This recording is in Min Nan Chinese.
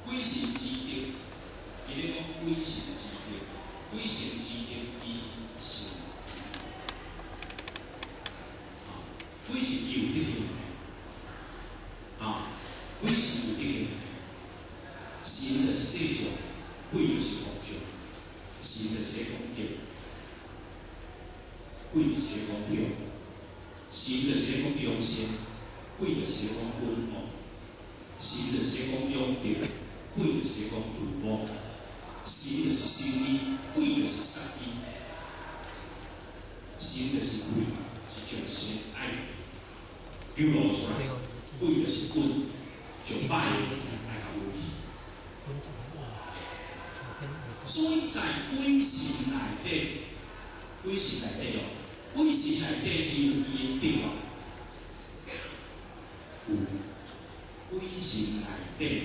鬼神之德，伊咧講鬼神之德，鬼神之德其神，啊，鬼神有德行的，啊，鬼神有德行的，神就是這種，鬼就是方向，神就是咧講德，鬼就是咧講凶，神就是咧講良善，鬼就是咧講穩惡，神就是咧講勇德，鬼就是咧講愚妄，神就是生機，鬼就是殺機，神就是氣，是將善愛流露出來，鬼就是陰，將歹的物件愛共隱去。所以在鬼神內底，鬼神內底哦，鬼神內底伊有伊的德啊，有鬼神內底。